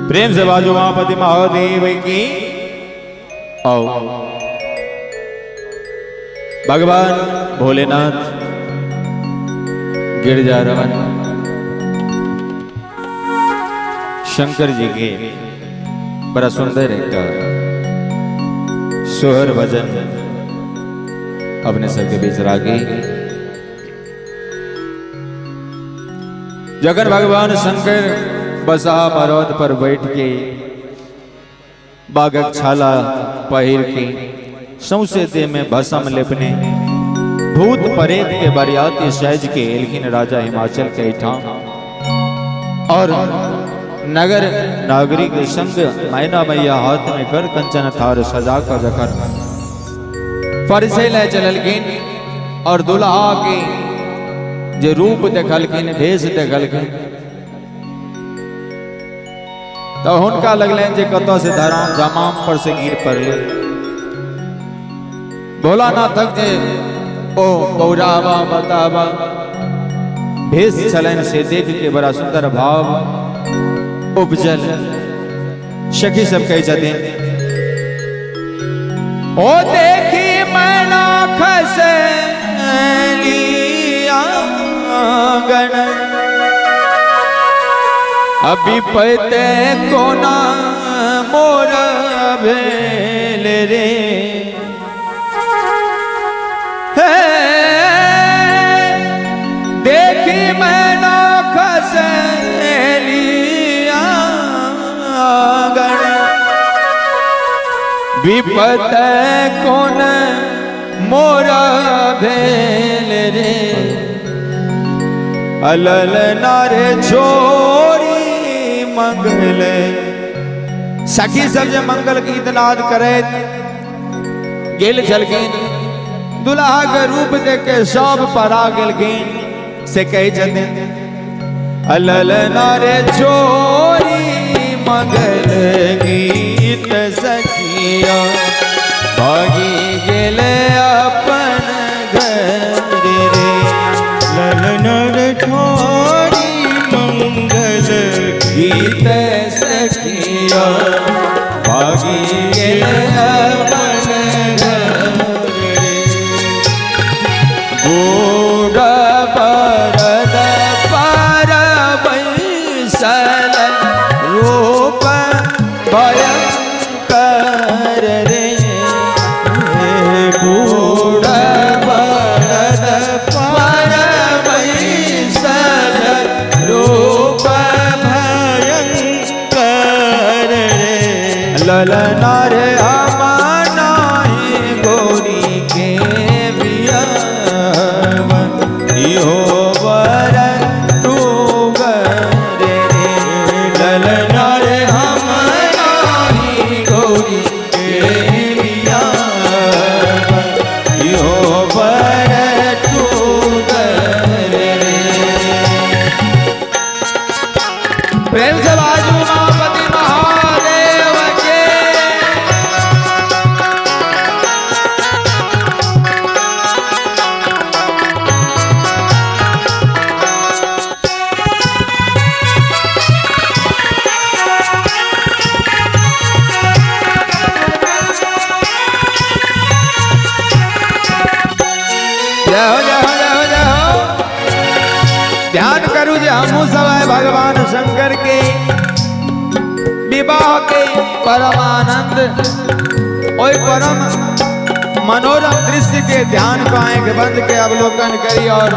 प्रेम से बाजू उमापति महादेव की। आओ भगवान भोलेनाथ गिरजारमन शंकर जी के बड़ा सुंदर एक सोहर भजन अपने सबके बीच रागी। जगन भगवान शंकर बसहा मरौद पर बैठ के बागक छाला पहिर के सौंसे देह में भस्म लेपने भूत प्रेत के बरियाती सहज के एलखिन राजा हिमाचल के ठाम और नगर नागरिक संग मैना मैया हाथ में कर कंचन थार सजा कर जखन परिचय ले चललखिन और दुल्हा के जे रूप देखलखिन भेष देखलखिन तो हुनका लगलनि जे कतऽ से धराम जमाम पर से गिर पड़लै। भोलानाथक जे ओ बौरावा बतावा भेष छलनि से देख के बड़ा सुंदर भाव उपजल। सखी सब कहै छथिन ओ देखी मैना खसे आंगन अभी पैते कोना मोर भेल रे। हे देखी मैना खसली आंगन विपत कोन मोर भेल रे। अलल नारे छोरी मंगल सखी सब जे मंगल गीत नाद करैत गेल छलखिन दुल्हा के रूप देख के सब परा गेलखिन से कहै छथिन अलल नारे छोरी मंगल गीत सखिया भागी गेल अपन घर रे। ललन रे छोरी मंगल गीत सखिया भागी गेल अपन घर रे। बूढ़ बरद पर बैसल रूप भयंकर रे। बूढ़ बरद पर बैसल रूप भयंकर रे। ललना रे हम नाही गौरी के बियाह इहो वर टूगर रे। ललना रे हम नाही गौरी के बियाह इहो वर टूगर रे। प्रेम से बाजू उमापति महादेव के। जय हो जय हो जय हो जय हो। ध्यान करू जे हमहू सब आए भगवान शंकर के विवाह के परमानंद ओहि परम मनोरम दृश्य के ध्यान को आंख बंद के अवलोकन करी और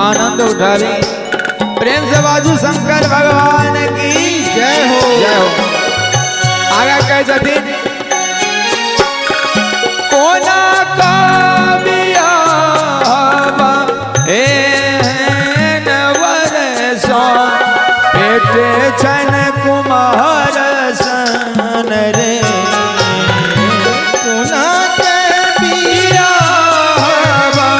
आनंद उठावी। प्रेम से बाजू शंकर भगवान की जय हो जय हो। आगे कह छथिन कोना का बियाहवा एहन वरसा पेटे छन कुमार सन रे। कोना के बियाहवा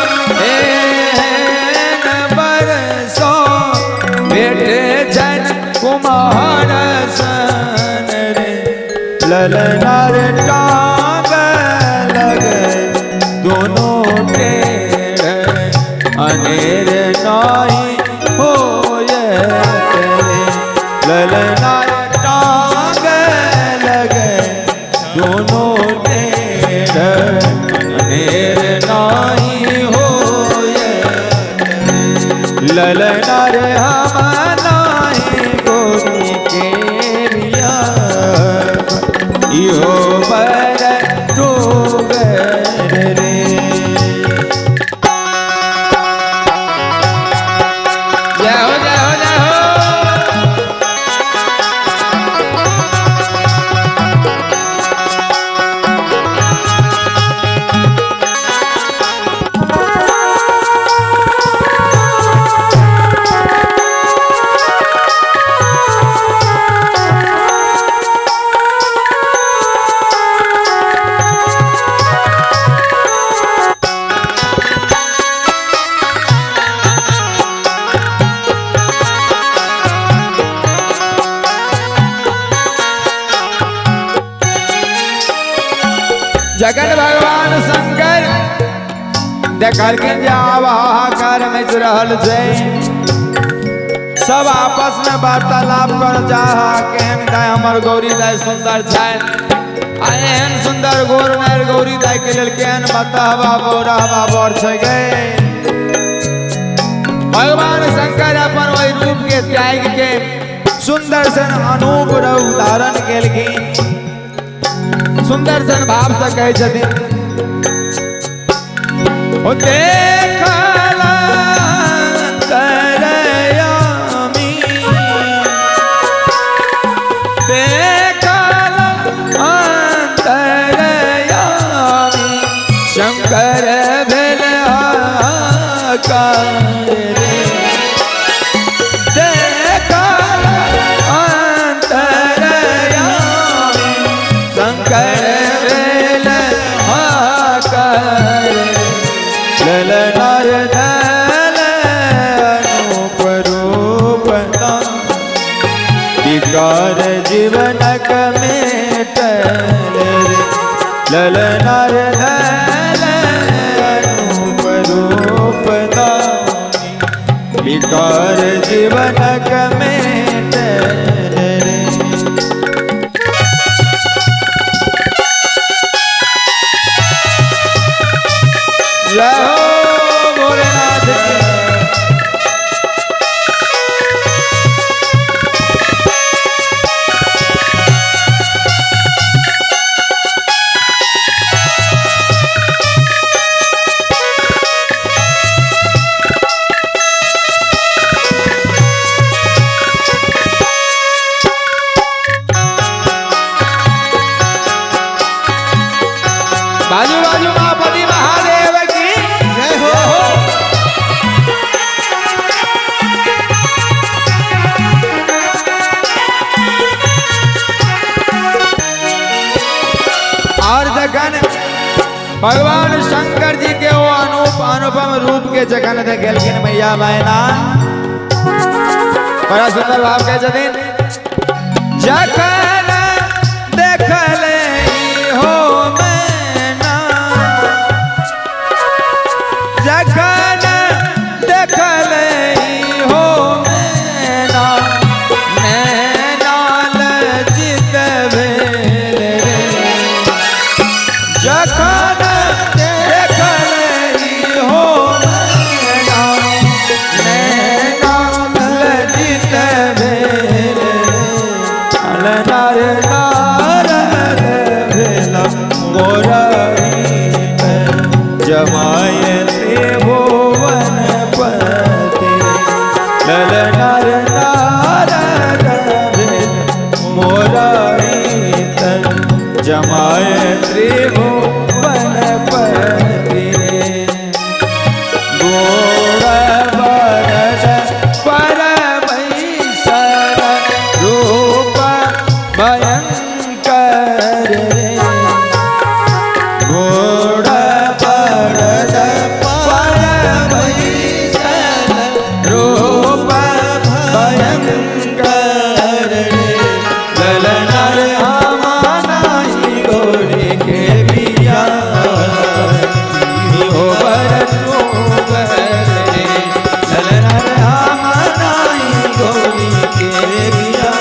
एहन बरसो पेटे छन कुमार सन रे। ललना रे टांग लगे दोनों टेढ़ अनेर नाही होय तेरे। ललना रे टांग ललना रे हम नाही गौरी के बिया इहो बर टूगर रे। जय हो जय हो जय हो। जगन भगवान शंकर देखलखिन जे आब हाहाकार मचि रहल छै, सब आपस में वार्तालाप कर जा केहन दाय हमर गौरी दाय सुंदर छै, आ एहन सुंदर गोर नार गौरी दाय के लेल केहन बतहवा बौरहवा बर छै गे। भगवान शंकर अपन ओहि रूप के त्याग के सुंदर सन अनूप रूप धारण केलखिन। सुंदर सन भाव से कहै छथिन ओ देखल अंतरयामी, देखल अंतरयामी शंकर भेल आकार रे। देखल अंतरयामी शंकर भेल आकार ललना रे धल अनूप रूप विकार जीवनक मेटल रे। ललना रे धल अनूप रूप विकार जीवनक मेटल रे। जय हो भोलेनाथ की। बाजू बाजू महापति महादेव की जय हो। और जखन भगवान शंकर जी के वो अनूप अनुपम रूप के जखन देखेलखिन मैया मैना, बड़ा सुंदर भाव के छथिन। जखन देखले हो मैना, जखन देखले हो मैना, नैना लज्जित भेल रे। जखन देखले हो मैना, नैना लज्जित भेल रे। नर नारद भेल मोर जमाय त्रिभुवन पति। ललनर नारद भेल मोर जमाय त्रिभुवन पति। गोर बरद परमैसर रूप भयंकर रे। गोर बरद परमैसर रूप भयंकर रे। ललनर हम नाही गौरी के बिया इहो बर टूगर रे। ललनर हम नाही गौरी के बिया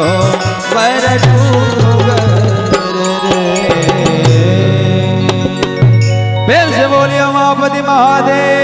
वर डूंगर रे। फिर से बोलिए उमापति महादेव।